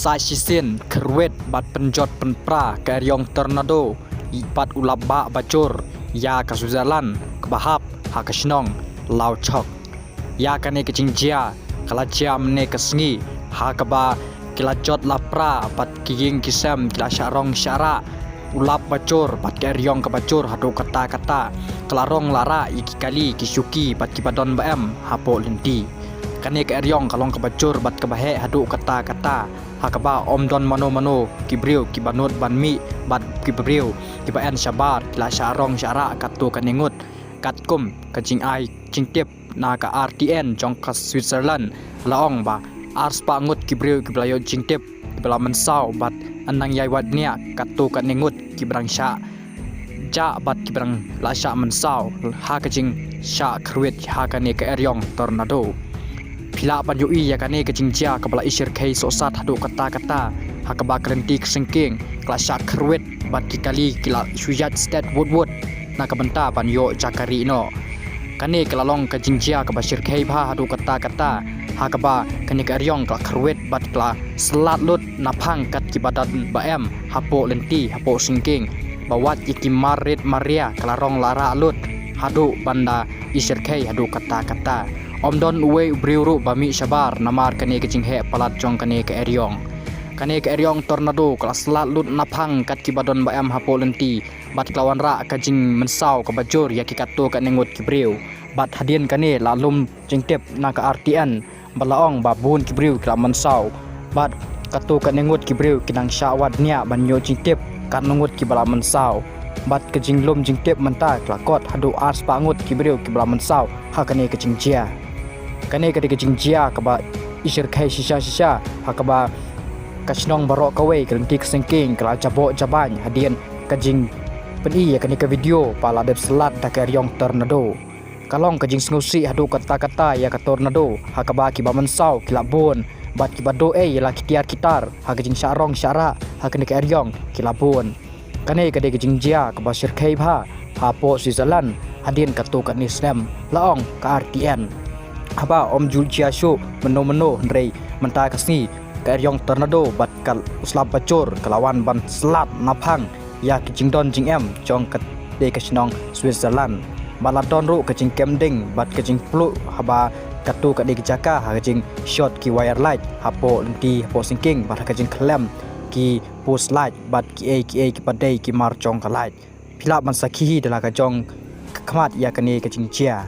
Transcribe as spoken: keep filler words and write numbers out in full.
Sa shisien kyrwit bad pynjot pynpra ka eriong tornado bad u lap bah bajur ïa ka Switzerland kaba hap ha ka shnong Lauchok. Ïa kane ka jingjia ka la jia mynne ka sngi ha kaba ki la jot la pra bad ki ïing ki sem ki la shah rong shah rah. U lap bajur bad ka eriong kaba jur haduh katta katta ka la rong la rah ïa ki kali ki shuki bad kiba don ba em hapoh lynti. Kane ka eriong ka long kaba jur bad kaba heh haduh katta katta ha kaba ym don mano mano ki briew kiba nud ban mih bad ki briew kiba en shabar ki la shah rong shah rah katto katne ngut. Katkum ka jingai jingtip na ka R T N jong ka Switzerland la ong ba arspah ngut ki briew kiba la ïoh jingtip kiba la mynsaw bad nang ïai wad nia katto katne ngut kiba dang shah jah bad kiba dang la shah mynsaw ha ka jingshah kyrwit ha kane ka eriong tornado. Phi lah ban ïohi ïa kane ka jingjia kaba la ishyrkhei sohsat haduh katta katta ha kaba ka lynti ka syngkien ka la shah kyrwit bad ki kali ki la shu ïaid stet wut wut na ka bynta ban ïoh jaka rieh noh. Kane ka la long ka jingjia kaba shyrkhei bha haduh katta katta ha kaba kane ka eriong ka la kyrwit bad ka la slad lut naphang kat kiba don ba em hapoh lynti hapoh syngkien ba wad ïa ki mar rit mar ria ka la rong la rah lut haduh ban da ishyrkhei haduh katta katta. Ym don uwei u briew ruh ba mih shabar namar kane ka jingheh palat jong kane ka eriong. Kane ka eriong tornado ka la slad lut naphang kat kiba don ba em hapoh lynti bad ka la wanrah ka jingmynsaw kaba jur ïa ki katto katne ngut ki briew. Bad hadien kane la lum jingtip na ka R T N ba la ong ba bun ki briew ki la mynsaw bad katto katne ngut ki briew ki nang shah wad nia ban ïoh jingtip katno ngut kiba la mynsaw. Bad ka jinglum jingtip mynta ka la kot haduh arspah ngut ki briew kiba la mynsaw ha kane ka jingjia. Kane ka dei ka jingjia kaba ishyrkhei shisha shisha ha kaba ka shnong baroh kawei ka lynti ka syngkien ka la jaboh jabain hadien ka jingpyni ïa kane ka video ba la dep slad da ka eriong tornado. Ka long ka jingsngewsih haduh katta katta ïa ka tornado ha kaba kiba mynsaw ki la bun bad kiba duh ei ïa la ki tiar ki tar ha ka jingshah rong shah rah ha kane ka eriong ki la bun. Kane ka dei ka jingjia kaba shyrkhei bha hapoh Switzerland hadien katto katne snem, la ong ka R T N. Haba ym ju jia shuh mynno mynno hynrei mynta ka sngi ka eriong tornado bad ka u slap bajur ka la wan ban slad naphang ïa ki jingdon jingem jong ka dei ka shnong Switzerland. Ba la don ruh ka jingkem ding bad ka jingpluh haba katto katne ka jaka ha ka jingshot ki wire light hapoh lynti hapoh syngkien bad ha ka jingkhlem ki post light bad kiei kiei kiba dei ki mar jong ka light. Phi lah ban sakhi hi da la ka jong ka khmat ïa kane ka jingjia.